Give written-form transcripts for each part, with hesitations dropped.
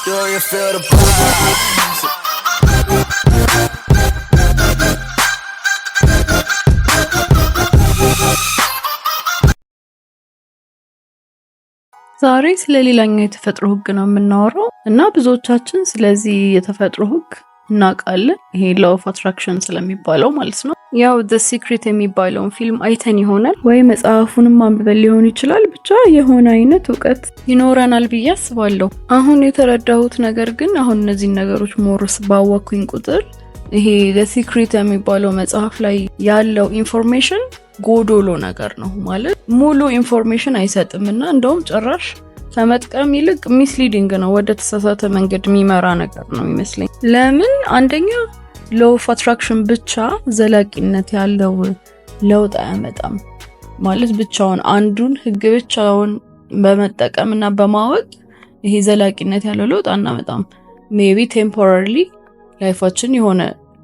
Do you feel the vibes? ዛሬ ስለ ሌላኛው የተፈጥሮ ህግ ነው የምናወራው እና ብዙዎቻችን ስለዚህ የተፈጥሮ ህግ እናውቃለን። ይሄ law of attraction ስለሚባለው ማለት ነው። ያው The Secret የሚባለውን ፊልም አይተን ይሆናል ወይ መጽሐፉንም አንብበን ሊሆን ይችላል። ብቻ የሆነ አይነት እውቀት ይኖረናል ብዬ አስባለሁ። አሁን የተረዳሁት ነገር ግን አሁን እነዚህን ነገሮች more ባወኩኝ ቁጥር ይሄ The Secret የሚባለው መጽሐፍ ላይ ያለው information ጎዶሎ ነገር ነው፣ ማለት ሙሉ information አይሰጥም እና እንደውም ጭራሽ ከመጥቀም ይልቅ misleading ነው፣ ወደ ተሳሳተ መንገድ የሚመራ ነገር ነው የሚመስለኝ። ለምን? አንደኛ law of attraction ብቻ ዘላቂነት ያለው ለውጥ አያመጣም። ማለት ብቻውን አንዱን ህግ ብቻውን በመጠቀም እና በማወቅ ይሄ ዘላቂነት ያለው ለውጥ አናመጣም። Maybe temporarily life ኣችን የሆነ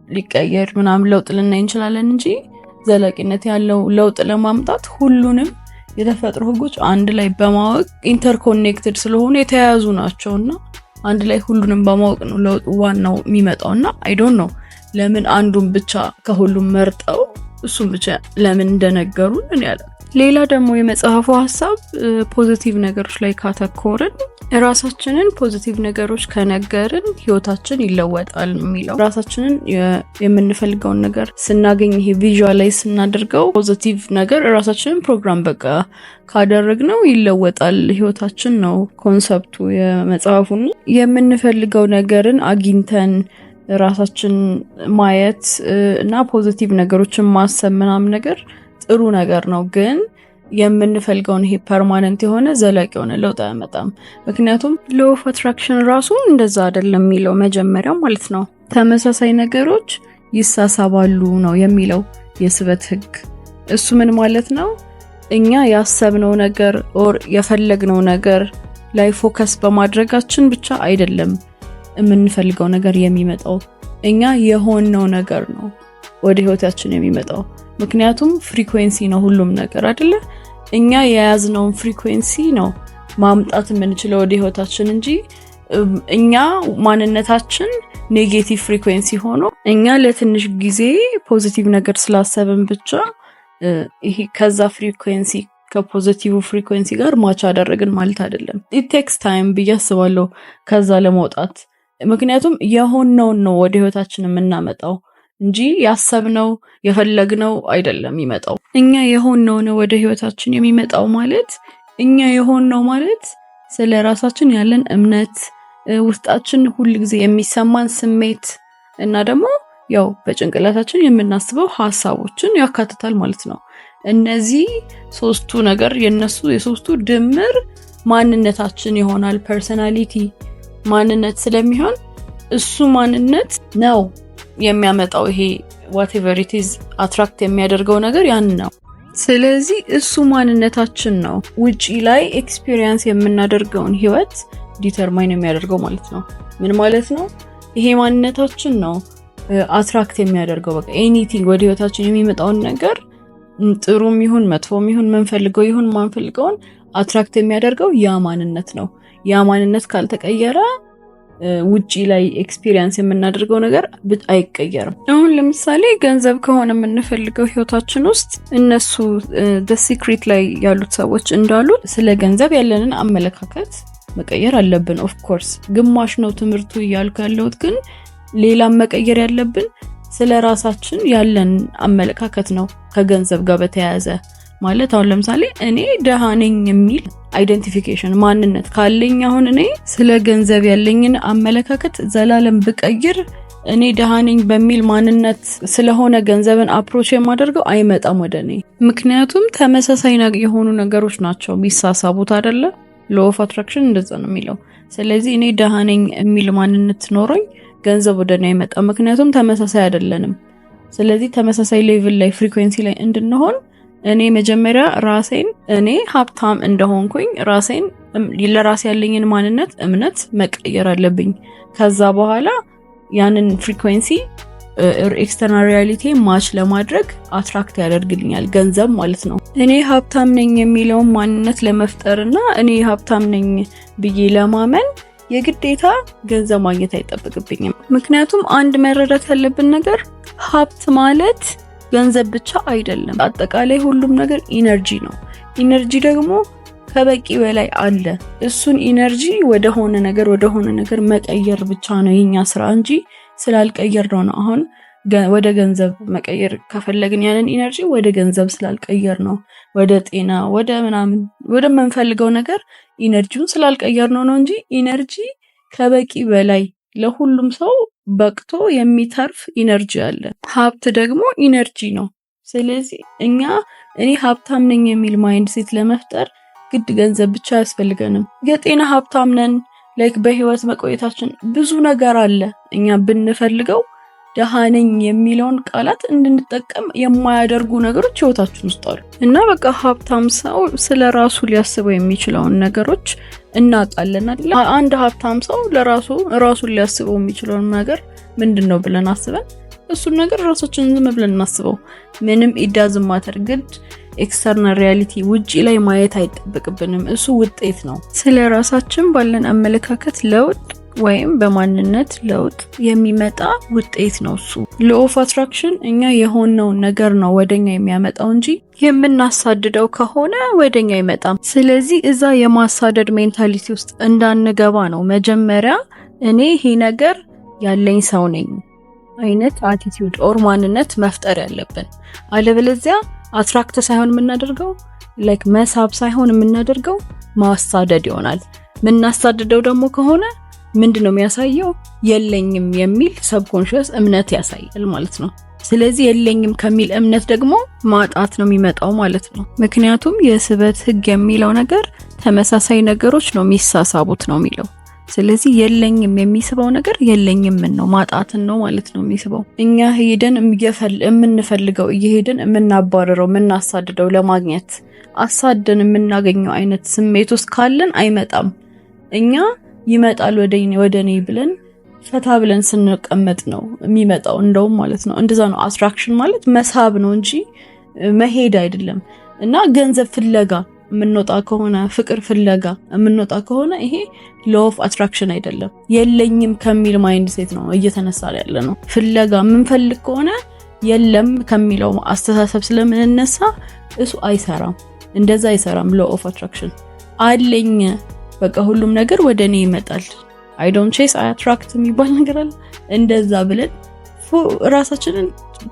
ሊቀየር ምናምን ለውጥ ልናይ እንችላለን እንጂ ዘላቂነት ያለው ለውጥ ለማምጣት ሁሉንም የተፈጥሮ ህጎች አንድ ላይ በማወቅ፣ interconnected ስለሆኑ የተያያዙ ናቸው እና አንድ ላይ ሁሉንም በማወቅ ነው ለውጡ ዋናው የሚመጣው። እና I don't know ለምን አንዱን ብቻ ከሁሉም መርጠው እሱን ብቻ ለምን እንደነገሩን እኔ ያለ። ሌላ ደግሞ የመጽሐፉ ሀሳብ positive ነገሮች ላይ ካተኮርን፣ ራሳችንን positive ነገሮች ከነገርን ህይወታችን ይለወጣል ነው የሚለው። ራሳችንን የምንፈልገውን ነገር ስናገኝ ይሄ visualize ስናደርገው positive ነገር ራሳችንን ፕሮግራም በቃ ካደረግነው ይለወጣል ህይወታችን ነው concept ኡ የመጽሐፉ። የምንፈልገው ነገርን አግኝተን ራሳችን ማየት እና positive ነገሮችን ማሰብ ምናምን ነገር ጥሩ ነገር ነው፣ ግን የምንፈልገውን ይሄ permanent የሆነ ዘላቂ የሆነ ለውጥ አያመጣም። ምክንያቱም law of attraction ራሱ እንደዛ አይደለም የሚለው መጀመሪያው ማለት ነው። ተመሳሳይ ነገሮች ይሳሳባሉ ነው የሚለው የስበት ህግ። እሱ ምን ማለት ነው? እኛ ያሰብነው ነገር or የፈለግነው ነገር ላይ focus በማድረጋችን ብቻ አይደለም የምንፈልገው ነገር የሚመጣው፣ እኛ የሆንነው ነገር ነው ወደ ህይወታችን የሚመጣው። ምክንያቱም frequency ነው ሁሉም ነገር አይደለ? እኛ የያዝነውን frequency ነው ማምጣት የምንችለው ወደ ህይወታችን እንጂ እኛ ማንነታችን negative frequency ሆኖ እኛ ለትንሽ ጊዜ positive ነገር ስላሰብን ብቻ ይሄ ከዛ frequency ከ positive frequency ጋር match አደረግን ማለት አይደለም። It takes time ብዬ አስባለሁ ከዛ ለመውጣት። ምክንያቱም የሆንነውን ነው ወደ ህይወታችን የምናመጣው እንጂ ያሰብነው የፈለግነው አይደለም የሚመጣው። እኛ የሆንነው ነው ወደ ህይወታችን የሚመጣው። ማለት እኛ የሆንነው ማለት ስለ ራሳችን ያለን እምነት፣ ውስጣችን ሁል ጊዜ የሚሰማን ስሜት እና ደግሞ ያው በጭንቅላታችን የምናስበው ሀሳቦችን ያካትታል ማለት ነው። እነዚህ ሶስቱ ነገር የነሱ የሶስቱ ድምር ማንነታችን ይሆናል። Personality ማንነት ስለሚሆን እሱ ማንነት ነው የሚያመጣው፣ ይሄ whatever it is attract የሚያደርገው ነገር ያን ነው። ስለዚህ እሱ ማንነታችን ነው ውጪ ላይ experience የምናደርገውን ህይወት determine የሚያደርገው ማለት ነው። ምን ማለት ነው? ይሄ ማንነታችን ነው attract የሚያደርገው፣ በቃ anything ወደ ህይወታችን የሚመጣውን ነገር፣ ጥሩም ይሁን መጥፎም ይሁን፣ ምንፈልገው ይሁን ማንፈልገውን attract የሚያደርገው ያ ማንነት ነው። ያ ማንነት ካልተቀየረ ውጪ ላይ experience የምናደርገው ነገር አይቀየርም። አሁን ለምሳሌ ገንዘብ ከሆነ የምንፈልገው ህይወታችን ውስጥ፣ እነሱ The Secret ላይ ያሉት ሰዎች እንዳሉት ስለ ገንዘብ ያለንን አመለካከት መቀየር አለብን። Of course ግማሽ ነው ትምህርቱ እያልኩ ያለሁት፣ ግን ሌላም መቀየር ያለብን ስለ ራሳችን ያለን አመለካከት ነው ከገንዘብ ጋር በተያያዘ። ማለት አሁን ለምሳሌ እኔ ደሃ ነኝ የሚል identification ማንነት ካለኝ፣ አሁን እኔ ስለ ገንዘብ ያለኝን አመለካከት ዘላለም ብቀይር እኔ ደሃ ነኝ በሚል ማንነት ስለሆነ ገንዘብን approach የማደርገው አይመጣም ወደ እኔ። ምክንያቱም ተመሳሳይ የሆኑ ነገሮች ናቸው የሚሳሳቡት አይደለ? Law of attraction እንደዛ ነው የሚለው። ስለዚህ እኔ ደሃ ነኝ የሚል ማንነት ኖሮኝ ገንዘብ ወደ እኔ አይመጣም፣ ምክንያቱም ተመሳሳይ አይደለንም። ስለዚህ ተመሳሳይ level ላይ frequency ላይ እንድንሆን እኔ መጀመሪያ ራሴን እኔ ሀብታም እንደሆንኩኝ ራሴን ለራሴ ያለኝን ማንነት እምነት መቀየር አለብኝ። ከዛ በኋላ ያንን frequency external reality match ለማድረግ attract ያደርግልኛል ገንዘብ ማለት ነው። እኔ ሀብታም ነኝ የሚለውን ማንነት ለመፍጠር እና እኔ ሀብታም ነኝ ብዬ ለማመን የግዴታ ገንዘብ ማግኘት አይጠበቅብኝም። ምክንያቱም አንድ መረዳት ያለብን ነገር ሀብት ማለት ገንዘብ ብቻ አይደለም። አጠቃላይ ሁሉም ነገር energy ነው። Energy ደግሞ ከበቂ በላይ አለ። እሱን energy ወደሆነ ነገር መቀየር ብቻ ነው የኛ ስራ እንጂ ስላልቀየርነው ነው። አሁን ወደ ገንዘብ መቀየር ከፈለግን ያንን energy ወደ ገንዘብ ስላልቀየርነው፣ ወደ ጤና፣ ወደ ምናምን፣ ወደምንፈልገው ነገር energy ውን ስላልቀየርነው ነው እንጂ energy ከበቂ በላይ ለሁሉም ሰው በቅቶ የሚተርፍ energy አለ። ሀብት ደግሞ energy ነው። ስለዚህ እኛ እኔ ሀብታም ነኝ የሚል mindset ለመፍጠር ግድ ገንዘብ ብቻ አያስፈልገንም። የጤና ሀብታም ነን፣ like በህይወት መቆየታችን ብዙ ነገር አለ። እኛ ብንፈልገው ደሃ ነኝ የሚለውን ቃላት እንድንጠቀም የማያደርጉ ነገሮች ህይወታችን ውስጥ አሉ። እና በቃ ሀብታም ሰው ስለ ራሱ ሊያስበው የሚችለውን ነገሮች እናውቃለን አይደለ? አንድ ሀብታም ሰው ለራሱ ራሱን ሊያስበው የሚችለውን ነገር ምንድን ነው ብለን አስበን እሱን ነገር ራሳችንን ዝም ብለን እናስበው። ምንም it doesn't matter፣ ግድ external reality ውጪ ላይ ማየት አይጠበቅብንም። እሱ ውጤት ነው። ስለ ራሳችን ባለን አመለካከት ለውጥ ወይም በማንነት ለውጥ የሚመጣ ውጤት ነው እሱ። Law of attraction እኛ የሆነውን ነገር ነው ወደኛ የሚያመጣው እንጂ የምናሳድደው ከሆነ ወደኛ አይመጣም። ስለዚህ እዛ የማሳደድ mentality ውስጥ እንዳንገባ ነው መጀመሪያ እኔ ይሄ ነገር ያለኝ ሰው ነኝ አይነት attitude or ማንነት መፍጠር ያለብን። አለበለዚያ attract ሳይሆን የምናደርገው፣ like መሳብ ሳይሆን የምናደርገው ማሳደድ ይሆናል። የምናሳድደው ደግሞ ከሆነ ምንድን ነው የሚያሳየው? የለኝም የሚል subconscious እምነት ያሳያል ማለት ነው። ስለዚህ የለኝም ከሚል እምነት ደግሞ ማጣት ነው የሚመጣው ማለት ነው። ምክንያቱም የስበት ህግ የሚለው ነገር ተመሳሳይ ነገሮች ነው የሚሳሳቡት ነው የሚለው። ስለዚህ የለኝም የሚስበው ነገር የለኝምን ነው፣ ማጣትን ነው ማለት ነው የሚስበው። እኛ ሄደን የምንፈልገው፣ እየሄድን የምናባረረው፣ የምናሳድደው፣ ለማግኘት አሳደን የምናገኘው አይነት ስሜት ውስጥ ካለን አይመጣም። እኛ ይመጣል ወደ እኔ ብለን ፈታ ብለን ስንቀመጥ ነው የሚመጣው እንደውም ማለት ነው። እንደዛ ነው። Attraction ማለት መሳብ ነው እንጂ መሄድ አይደለም። እና ገንዘብ ፍለጋ የምንወጣ ከሆነ፣ ፍቅር ፍለጋ የምንወጣ ከሆነ ይሄ law of attraction አይደለም። የለኝም ከሚል mindset ነው እየተነሳ ያለ ነው። ፍለጋ የምንፈልግ ከሆነ የለም ከሚለው አስተሳሰብ ስለምንነሳ እሱ አይሰራም። እንደዛ አይሰራም። Law of attraction አለኝ፣ በቃ ሁሉም ነገር ወደ እኔ ይመጣል። I don't chase, I attract የሚባል ነገር አለ። እንደዛ ብለን ራሳችንን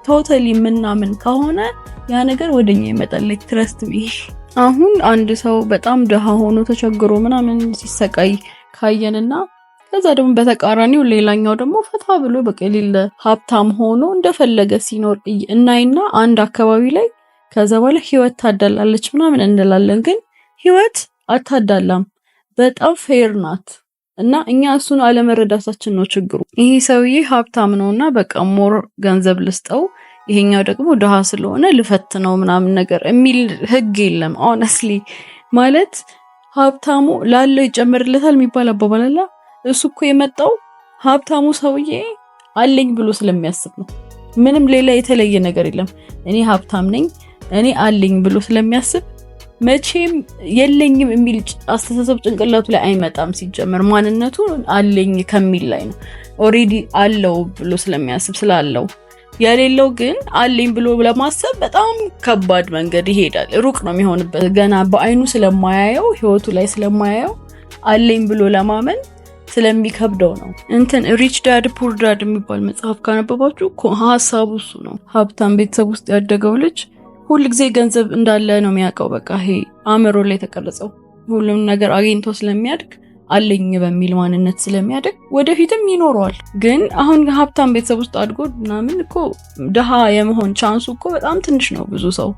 totally የምናምን ከሆነ ያ ነገር ወደኛ ይመጣል። Like trust me። አሁን አንድ ሰው በጣም ድሃ ሆኖ ተቸግሮ ምናምን ሲሰቃይ ካየንና ከዛ ደግሞ በተቃራኒው ሌላኛው ደግሞ ፈታ ብሎ በቃ የሌለ ሀብታም ሆኖ እንደፈለገ ሲኖር እናይና አንድ አካባቢ ላይ ከዛ በኋላ ህይወት ታዳላለች ምናምን እንላለን። ግን ህይወት አታዳላም። በጣም fair ናት። እና እኛ እሱን አለመረዳታችን ነው ችግሩ። ይሄ ሰውዬ ሀብታም ነውና በቃ more ገንዘብ ልስጠው፣ ይሄኛው ደግሞ ድሃ ስለሆነ ልፈትነው ምናምን ነገር የሚል ህግ የለም። Honestly ማለት ሀብታሙ ላለው ይጨመርለታል የሚባል አባባል አለ። እሱ እኮ የመጣው ሀብታሙ ሰውዬ አለኝ ብሎ ስለሚያስብ ነው። ምንም ሌላ የተለየ ነገር የለም። እኔ ሀብታም ነኝ፣ እኔ አለኝ ብሎ ስለሚያስብ መቼም የለኝም የሚል አስተሳሰብ ጭንቅላቱ ላይ አይመጣም። ሲጀመር ማንነቱ አለኝ ከሚል ላይ ነው። Already አለው ብሎ ስለሚያስብ ስላለው፣ የሌለው ግን አለኝ ብሎ ለማሰብ በጣም ከባድ መንገድ ይሄዳል። ሩቅ ነው የሚሆንበት። ገና በአይኑ ስለማያየው፣ ህይወቱ ላይ ስለማያየው አለኝ ብሎ ለማመን ስለሚከብደው ነው። እንትን Rich Dad Poor Dad የሚባል መጽሐፍ ካነበባችሁ ሀሳቡ እሱ ነው። ሀብታም ቤተሰብ ውስጥ ያደገው ልጅ ሁል ጊዜ ገንዘብ እንዳለ ነው የሚያውቀው። በቃ ይሄ አእምሮ ላይ የተቀረጸው ሁሉም ነገር አግኝቶ ስለሚያድግ፣ አለኝ በሚል ማንነት ስለሚያድግ ወደፊትም ይኖረዋል። ግን አሁን ሀብታም ቤተሰብ ውስጥ አድጎ ምናምን እኮ ድሃ የመሆን chance ኡ እኮ በጣም ትንሽ ነው። ብዙ ሰው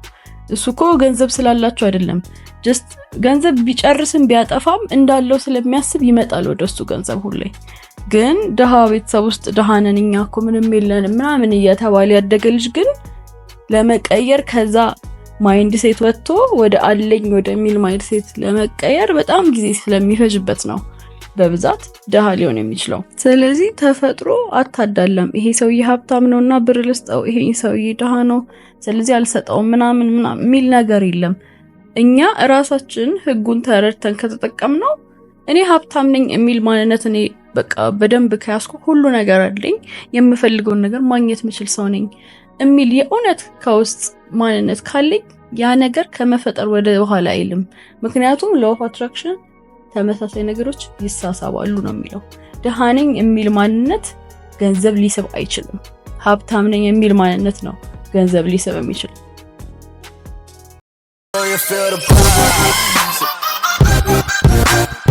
እሱ እኮ ገንዘብ ስላላቸው አይደለም፣ just ገንዘብ ቢጨርስም ቢያጠፋም እንዳለው ስለሚያስብ ይመጣል ወደ እሱ ገንዘብ ሁሌ። ግን ድሃ ቤተሰብ ውስጥ ድሃ ነን እኛ እኮ ምንም የለንም ምናምን እየተባለ ያደገ ልጅ ግን ለመቀየር፣ ከዛ mindset ወጥቶ ወደ አለኝ ወደሚል mindset ለመቀየር በጣም ጊዜ ስለሚፈጅበት ነው በብዛት ድሃ ሊሆን የሚችለው። ስለዚህ ተፈጥሮ አታዳላም። ይሄ ሰውዬ ሀብታም ነው እና ብር ልስጠው፣ ይሄ ሰውዬ ድሃ ነው ስለዚህ አልሰጠውም ምናምን ምናምን የሚል ነገር የለም። እኛ እራሳችን ህጉን ተረድተን ከተጠቀምነው እኔ ሀብታም ነኝ የሚል ማንነት እኔ በቃ በደንብ ከያዝኩ ሁሉ ነገር አለኝ፣ የምፈልገውን ነገር ማግኘት የምችል ሰው ነኝ የሚል የእውነት ከውስጥ ማንነት ካለኝ ያ ነገር ከመፈጠር ወደ ኋላ አይልም። ምክንያቱም law of attraction ተመሳሳይ ነገሮች ይሳሳባሉ ነው የሚለው። ድሃ ነኝ የሚል ማንነት ገንዘብ ሊስብ አይችልም። ሀብታም ነኝ የሚል ማንነት ነው ገንዘብ ሊስብ የሚችል። You feel the vibes.